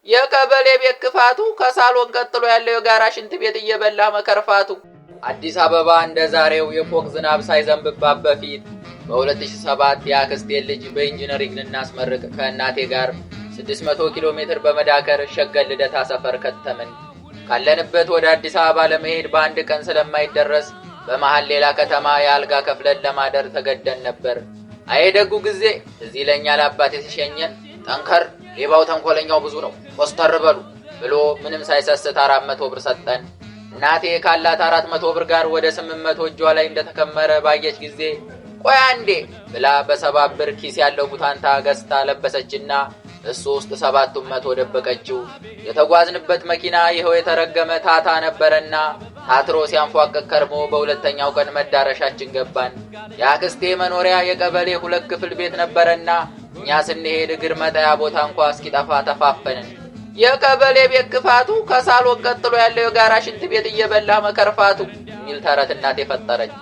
የቀበሌ ቤት ክፋቱ ከሳሎን ቀጥሎ ያለው የጋራ ሽንት ቤት እየበላ መከርፋቱ። አዲስ አበባ እንደ ዛሬው የፎቅ ዝናብ ሳይዘንብባት በፊት በ2007 የአክስቴን ልጅ በ engineering ልናስመርቅ ከእናቴ ጋር 600 ኪሎ ሜትር በመዳከር ሸገር ልደታ ሰፈር ከተምን። ካለንበት ወደ አዲስ አበባ ለመሄድ በአንድ ቀን ስለማይደረስ በመሃል ሌላ ከተማ የአልጋ ከፍለን ለማደር ተገደን ነበር። አይ ደጉ ጊዜ! እዚህ ለእኛ ለአባቴ ሲሸኘን "ጠንከር፣ ሌባው ተንኮለኛው ብዙ ነው፣ ኮስተር በሉ" ብሎ ምንም ሳይሰስት 400 ብር ሰጠን። እናቴ ካላት 400 ብር ጋር ወደ 800 እጇ ላይ እንደተከመረ ባየች ጊዜ "ቆይ አንዴ" ብላ በ70 ብር ኪስ ያለው ቡታንታ ገዝታ ለበሰችና እሱ ውስጥ 700 ደበቀችው። የተጓዝንበት መኪና ይኸው የተረገመ ታታ ነበረና ታትሮ ሲያንፏቅቅ ከርሞ በሁለተኛው ቀን መዳረሻችን ገባን። የአክስቴ መኖሪያ የቀበሌ ሁለት ክፍል ቤት ነበረና እኛ ስንሄድ እግር መጣያ ቦታ እንኳ እስኪጠፋ ተፋፈንን። የቀበሌ ቤት ክፋቱ ከሳሎን ቀጥሎ ያለው የጋራ ሽንት ቤት እየበላ መከርፋቱ የሚል ተረት እናቴ ፈጠረች።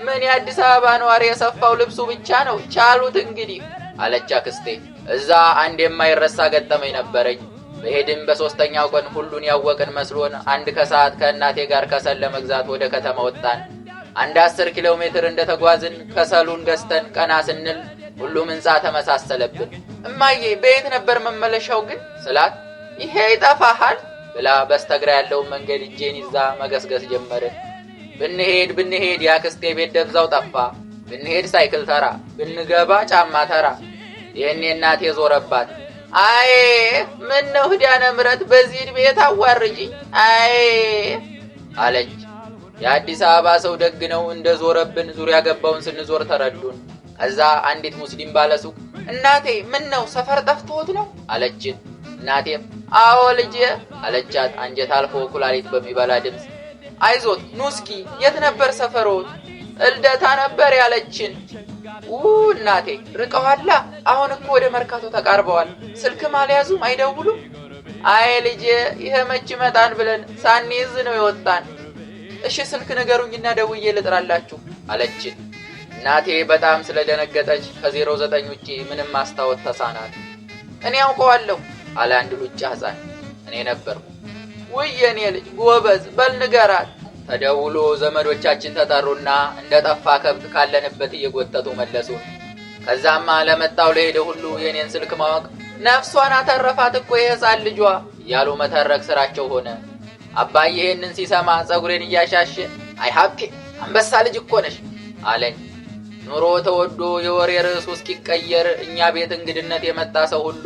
ምን የአዲስ አበባ ነዋሪ የሰፋው ልብሱ ብቻ ነው፣ ቻሉት እንግዲህ አለች አክስቴ። እዛ አንድ የማይረሳ ገጠመኝ ነበረኝ። በሄድን በሶስተኛው ቀን ሁሉን ያወቅን መስሎን አንድ ከሰዓት ከእናቴ ጋር ከሰል ለመግዛት ወደ ከተማ ወጣን። አንድ 10 ኪሎ ሜትር እንደተጓዝን ከሰሉን ገዝተን ቀና ስንል ሁሉም ሕንፃ ተመሳሰለብን። "እማዬ፣ በየት ነበር መመለሻው ግን?" ስላት "ይሄ ይጠፋሃል" ብላ በስተግራ ያለውን መንገድ እጄን ይዛ መገስገስ ጀመርን። ብንሄድ ብንሄድ የአክስቴ ቤት ደብዛው ጠፋ። ብንሄድ ሳይክል ተራ፣ ብንገባ ጫማ ተራ። ይህኔ እናቴ ዞረባት። "አይ፣ ምን ነው ኪዳነ ምሕረት በዚህ ዕድሜ ታዋርጂኝ? አይ" አለች። የአዲስ አበባ ሰው ደግ ነው። እንደ ዞረብን ዙሪያ ገባውን ስንዞር ተረዱን። ከዛ አንዲት ሙስሊም ባለሱቅ "እናቴ፣ ምን ነው ሰፈር ጠፍቶት ነው?" አለችን። እናቴም "አዎ ልጄ" አለቻት አንጀት አልፎ ኩላሊት በሚበላ ድምፅ። "አይዞት፣ ኑ እስኪ፣ የት ነበር ሰፈሮት?" "እልደታ ነበር" ያለችን። "ው እናቴ፣ ርቀዋላ። አሁን እኮ ወደ መርካቶ ተቃርበዋል። ስልክም አልያዙም፣ አይደውሉም?" "አይ ልጄ፣ ይሄ መች መጣን ብለን ሳንይዝ ነው የወጣን።" "እሺ፣ ስልክ ንገሩኝና ደውዬ ልጥራላችሁ" አለችን። እናቴ በጣም ስለደነገጠች ከ09 ውጪ ምንም ማስታወት ተሳናት። "እኔ አውቀዋለሁ" አለ አንድ ሉጫ ሕፃን። እኔ ነበርኩ። "ውይ የኔ ልጅ ጎበዝ፣ በል ንገራት።" ተደውሎ ዘመዶቻችን ተጠሩና እንደ ጠፋ ከብት ካለንበት እየጎተቱ መለሱን። ከዛማ ለመጣው ለሄደ ሁሉ የኔን ስልክ ማወቅ "ነፍሷን አተረፋት እኮ የሕፃን ልጇ" እያሉ መተረክ ስራቸው ሆነ። አባዬ ይህንን ሲሰማ ጸጉሬን እያሻሸ "አይ ሀብቴ፣ አንበሳ ልጅ እኮ ነሽ" አለኝ። ኑሮ ተወዶ የወሬ ርዕሱ እስኪቀየር እኛ ቤት እንግድነት የመጣ ሰው ሁሉ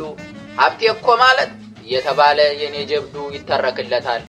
"ሀብቴ እኮ ማለት" እየተባለ የኔ ጀብዱ ይተረክለታል።